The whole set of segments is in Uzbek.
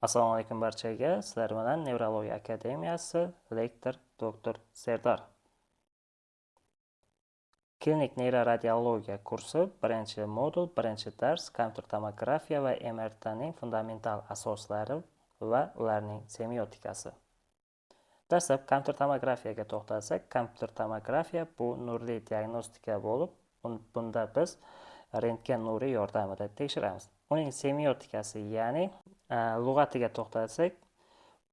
Assalomu alaykum barchaga. Sizlar bilan Nevrologiya akademiyasi, lektor doktor Serdor. Klinik neyroradiologiya kursi, birinchi modul, birinchi dars: kompyuter tomografiya va MRTning fundamental asoslari va ularning semiotikasi. Dastlab kompyuter tomografiyaga to'xtalsak, kompyuter tomografiya bu nurli diagnostika bo'lib, bunda biz rentgen nuri yordamida tekshiramiz. Uning semiotikasi, ya'ni lug'atiga to'xtalsak,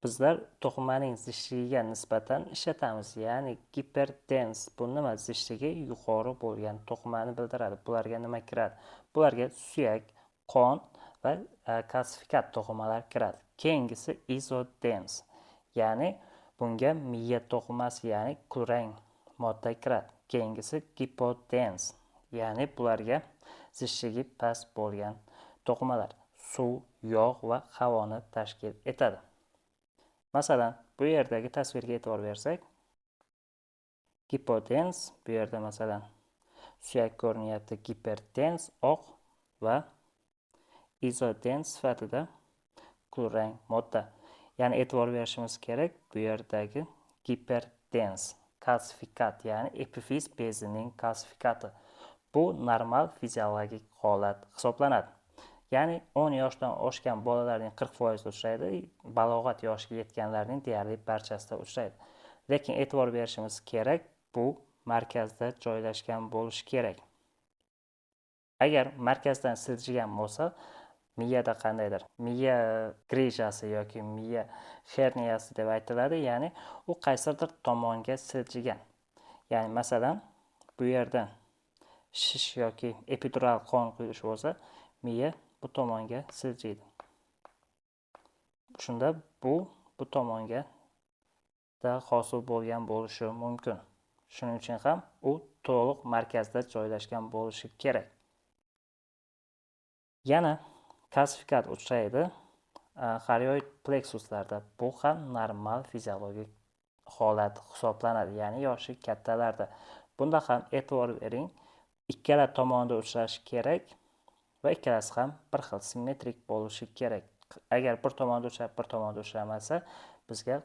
bizlar to'qimaning zichligiga nisbatan ishlatamiz, ya'ni giperdens bu nima? Zichligi yuqori bo'lgan to'qimani bildiradi. Bularga nima kiradi? Bularga suyak, qon va kalsifikat to'qimalar kiradi. Keyingisi izodens, ya'ni bunga miya to'qimasi, ya'ni kulrang modda kiradi. Keyingisi gipodens, ya'ni bularga zichligi past bo'lgan to'qimalar, suv, yog' va havoni tashkil etadi. Masalan, bu yerdagi tasvirga e'tibor bersak, gipodens, bu yerda, masalan, suyak ko'rinyapti, giperdens oq va izodens sifatida kulrang modda. Ya'ni e'tibor berishimiz kerak, bu yerdagi giperdens kalsifikat, ya'ni epifiz bezining kalsifikati. Bu normal fiziologik holat hisoblanadi. Ya'ni 10 yoshdan oshgan bolalarning 40% uchraydi, balog'at yoshiga yetganlarning deyarli barchasida uchraydi. Lekin e'tibor berishimiz kerak, bu markazda joylashgan bo'lishi kerak. Agar markazdan siljigan bo'lsa, miyada qandaydir miya grijasi yoki miya xerniyasi deb aytiladi, ya'ni u qaysidir tomonga siljigan. Ya'ni, masalan, bu yerdan shish yoki epidural qon quyilishi bo'lsa, miya bu tomonga siljiydi. Shunda bu tomonga da hosil bo'lgan bo'lishi mumkin. Shuning uchun ham u to'liq markazda joylashgan bo'lishi kerak. Yana kalsifikat uchraydi xorioid pleksuslarda. Bu ham normal fiziologik holat hisoblanadi, ya'ni yoshi kattalarda. Bunda ham e'tibor bering, ikkala tomonda uchrashi kerak va ikkalasi ham bir xil, simmetrik bo'lishi kerak. Agar bir tomonda uchrab, bir tomonda uchramasa, bizga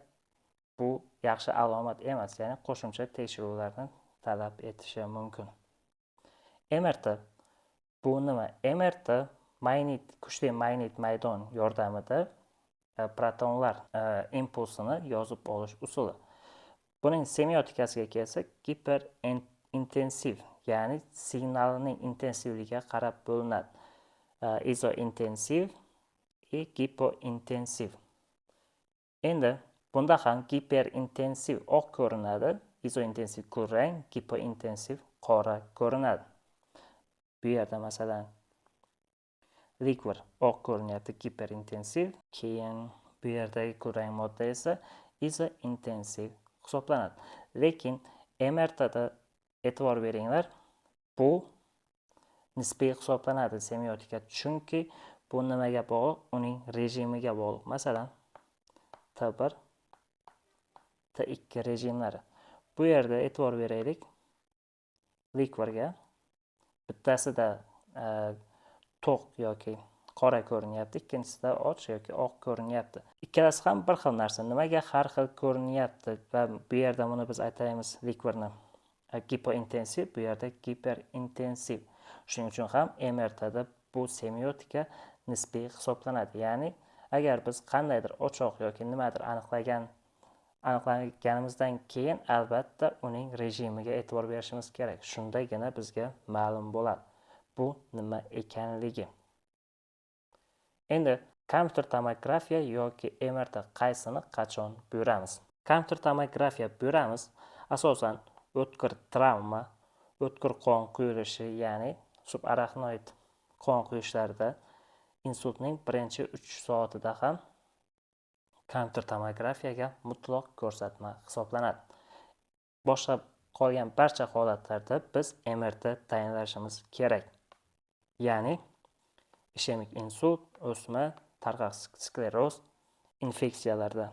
bu yaxshi alomat emas, ya'ni qo'shimcha tekshiruvlarni talab etishi mumkin. MRT bu nima? MRT magnit, kuchli magnit maydon yordamida protonlar impulsini yozib olish usuli. Buning semiotikasiga kelsak, giperintensiv, ya'ni signalning intensivligiga qarab bo'linadi: izointensiv и gipointensiv. Endi bunda ham giperintensiv oq ko'rinadi, izointensiv kulrang, gipointensiv qora ko'rinadi. Bu yerda, masalan, likvor oq ko'rinyapti, giperintensiv, keyin bu yerdagi kulrang modda esa izointensiv hisoblanadi. Lekin MRTda e'tibor beringlar, bu nisbiy hisoblanadi semiotika, chunki bu nimaga bog'liq? Uning rejimiga bog'liq. Masalan, T1, T2 rejimlari. Bu yerda e'tibor beraylik likvorga: bittasida to'q yoki qora ko'rinyapti, ikkinchisida och yoki oq ko'rinyapti. Ikkalasi ham bir xil narsa, nimaga har xil ko'rinyapti? Va bu yerda buni biz aytamiz likvorni gipointensiv, bu yerda giperintensiv. Shuning uchun ham MRTda bu semiotika nisbiy hisoblanadi, ya'ni agar biz qandaydir o'choq yoki nimadir aniqlaganimizdan keyin albatta uning rejimiga e'tibor berishimiz kerak. Shundagina bizga ma'lum bo'ladi bu nima ekanligi. Endi kompyuter tomografiya yoki MRT, qaysini qachon buyuramiz? Kompyuter tomografiya buyuramiz asosan o'tkir travma, o'tkir qon quyilishi, ya'ni subarachnoid qon quyishlarida, insultning birinchi 3 soatida ham kompyuter tomografiyaga mutlaq ko'rsatma hisoblanadi. Boshqa qolgan barcha holatlarda biz MRT tayinlashimiz kerak, ya'ni ishemik insult, o'sma, tarqoq skleroz, infeksiyalarda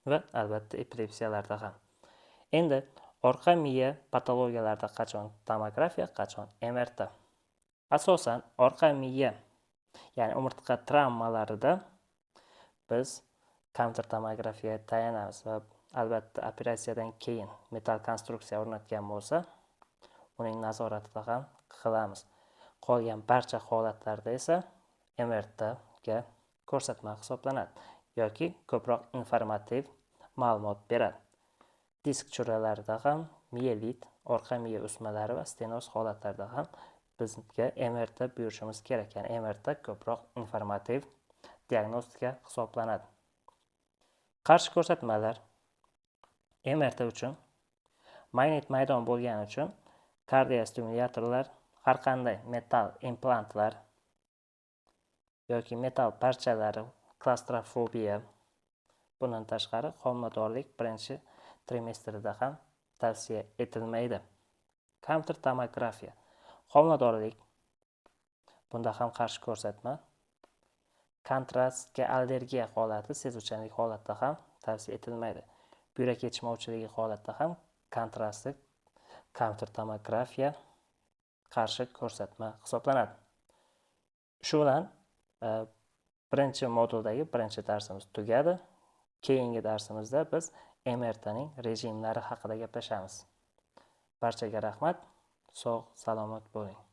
va albatta epilepsiyalarda ham. Endi orqa miya patologiyalarida qachon tomografiya, qachon MRT? Asosan orqa miya, ya'ni umurtqa travmalarida. biz kompyuter tomografiyaga tayanamiz va albatta operatsiyadan keyin metall konstruksiya o'rnatgan bo'lsa, uning nazoratida ham qilamiz. Qolgan barcha holatlarda esa MRTga ko'rsatma hisoblanadi yoki ko'proq informativ ma'lumot beradi. Disk churralarida ham, miyelit, orqa miya o'smalari va stenoz holatlarida ham bizga MRT buyurishimiz kerak. Ya'ni MRT ko'proq informativ diagnostika hisoblanadi. Qarshi ko'rsatmalar MRT uchun magnit maydon bo'lgani uchun kardiostimulyatorlar, har qanday metall implantlar yoki metall parchalari, klaustrofobiya, bundan tashqari homiladorlik birinchi trimestrida ham tavsiya etilmaydi. Kompyuter tomografiya, homiladorlik, bunda ham qarshi ko'rsatma. Kontrastga allergiya holati, sezuvchanlik holatida ham tavsiya etilmaydi. Buyrak yetishmovchiligi holatida ham kontrastli kompyuter tomografiya qarshi ko'rsatma hisoblanadi. Shu bilan birinchi moduldagi birinchi darsimiz tugadi. Keyingi darsimizda biz MRTning rejimlari haqida gaplashamiz. Barchaga rahmat. Sog', salomat bo'ling.